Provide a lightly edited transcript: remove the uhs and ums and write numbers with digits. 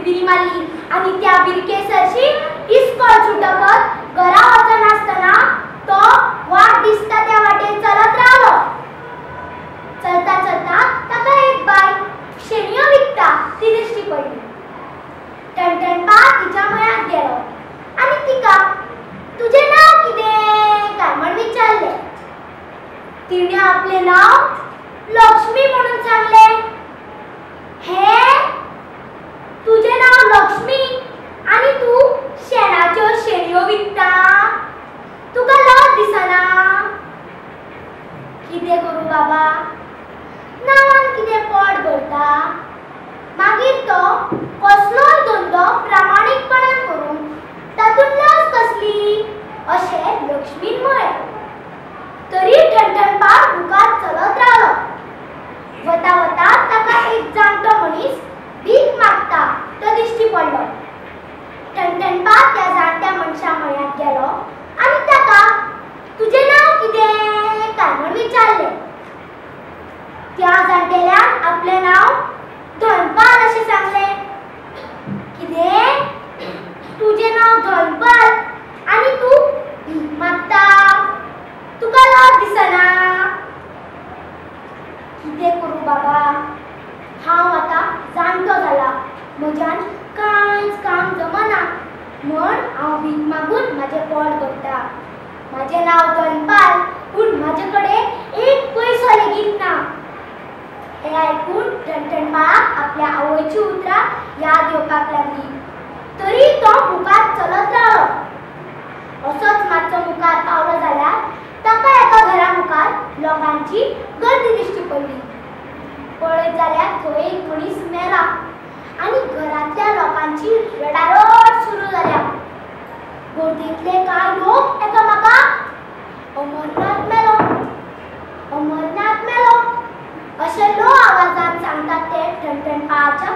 भिरभिरी मारली आनी त्या भिरके सरशी इस्कॉल सुटकच घरा वचनासतना तो वाट दिसता त्या वाटेन चलत रावलो. चलता चलता ताका एक बाय शेणयो विकता ती दिश्टी पडली. टणटणपा तिच्या म्हऱ्यांत गेलो आनी तिका तुजें नांव कितें काय म्हण विचारलें. तिणें आपलें नांव लक्ष्मी म्हणून सांगलें. हे तुजें नांव लक्ष्मी आनी तूं शेणाच्यो शेणयो विकता, तुका लज दिसना? कितें करूं बाबा, नांवान कितें पोट भरता. मागीर तो कसलोय धंदो प्रामाणीकपणान करूं, तातूंत लज कसली अशें लक्ष्मीन म्हळें. तरी ठणठणपा मुखार चलत रावलो. वता वता ताका एक जाणटो मनीस भीक मागता तो दिश्टी पडलो. ठणठणपा त्या जाणट्या मनशा म्हऱ्यांत गेलो आनी ताका तुजें नांव कितें काय म्हण विचारलें. त्या जाणटेल्यान आपलें नांव धनपाल अशें सांगलें. कितें, तुजें नांव धनपाल आनी तूं भीक मागता, तुका लज दिसना? कितें करूं बाबा, हांव आतां जाणटो जाला, म्हज्यान कांयच काम जमना म्हण हांव भीक मागून म्हाजें पोट भरता. म्हाजें नांव धनपाल पूण म्हाजे कडेन एक पयसो लेगीत ना. हें आयकून ठणठणपाक आपल्या आवयची उतरां याद येवपाक लागली. तरी तो मुखार चलत रावलो. असोच मातसो मुखार पावलो जाल्यार ताका एका घरा मुखार लोकांची गर्दी दिश्टी पडली. पळयत जाल्यार थंय एक मनीस मेला आनी घरांतल्या लोकांची रडारड सुरू जाल्या. गर्देंतले कांय लोक एकामेकाक अमरनाथ मेलो, अमरनाथ मेलो अशें लो आवाजान सांगतात ते ठणठणपाच्या